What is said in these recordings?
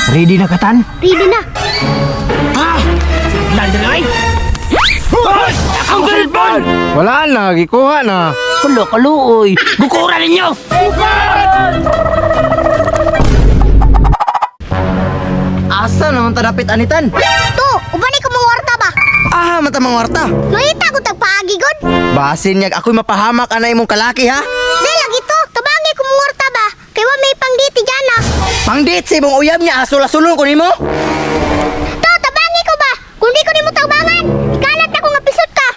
Ready na katan? Ready na. Ha? Lalay! Akong cellphone! Wala na, gikuha na. Kulo, kaluoy. Bukura ninyo! Asa naman ta dapit anitan? To, uban ko mga warta ba? Ah, mata mga warta. Nangita ko tagpaagi god. Basin niya ako'y mapahamak anay imong kalaki ha. Di lagi to, tabangi ko mga warta ba? Kay wa may pangditi dyan ah. Pangdit sa imong uyab niya asul-asulon ko nimo. To, tabangi ko ba? Kung di ko nimo tabangan, ikalat na ko nga pisot ka.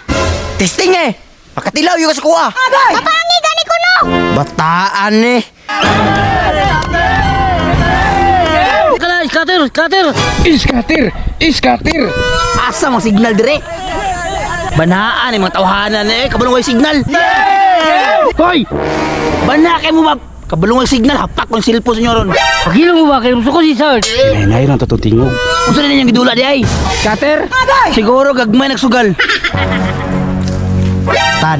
Testing eh. Makatilaw yung sa kuha. Tabangi gani ko no. Bataan eh. Kala, scatter, scatter! Iskatir! Iskatir! Asa mga signal dire? Banaan yung mga tawhanan eh. Kabalong way signal. Hoy! Bana kay mo ba? Kabalong way signal. Hapak kong cellphone sa inyo ron. Pagilong mo ba? Kaya gusto ko si Sarge. Nay, lang to tingog. Unsa na ninyong gidula di ay? Scatter! Siguro gagmay nagsugal. Tan.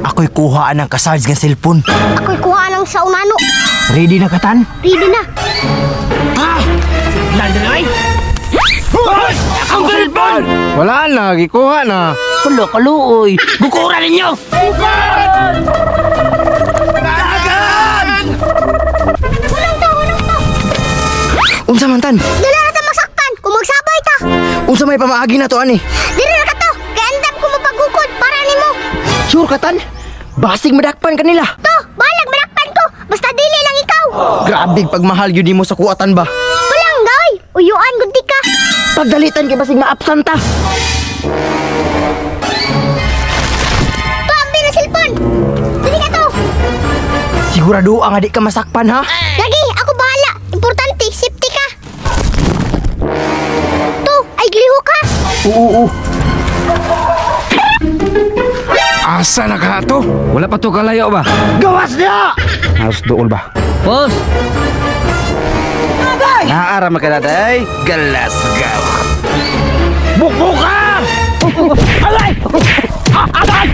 Ako'y kuhaan ng kasarge ng cellphone. Ako'y kuha ng sa unano. Ready na katan? Ready na. Ha? Lalay! Akong cellphone! Wala na, gikuha na. Kulo, kaluoy. Bukura ninyo! Unang to, unang to. Unsa man tan? Dala na ta masakpan kung magsabay ta. Unsa may pamaagi na to ani? Diri na ka to. Kay andam ko mapagukod para nimo. Sure ka tan? Basig madakpan kanila. To, balag manakpan ko. Basta dili lang ikaw. Grabe pagmahal yun nimo sa kuwatan ba? Walang gay. Uyuan gud di ka. Pagdalitan kay basig maabsan ta. To, ambil na cellphone. Dili ka to. Sigurado ang di ka masakpan ha? Lagi, ako bahala. Importante, safety ka. To, ay gliho ka. Oo, oo. Asa na ka to? Wala pa to kalayo ba? Gawas niya! Halos dool ba? Boss! Naara makadaday, galas gaw. Bukbuka! Alay! Alay!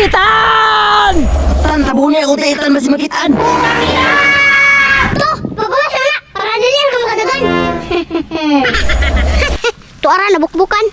Itan! Tan, tabo niya akong taitan basi makitaan. To, pagawas na na. Para dili ka makadagan. To, ara, nabukbukan.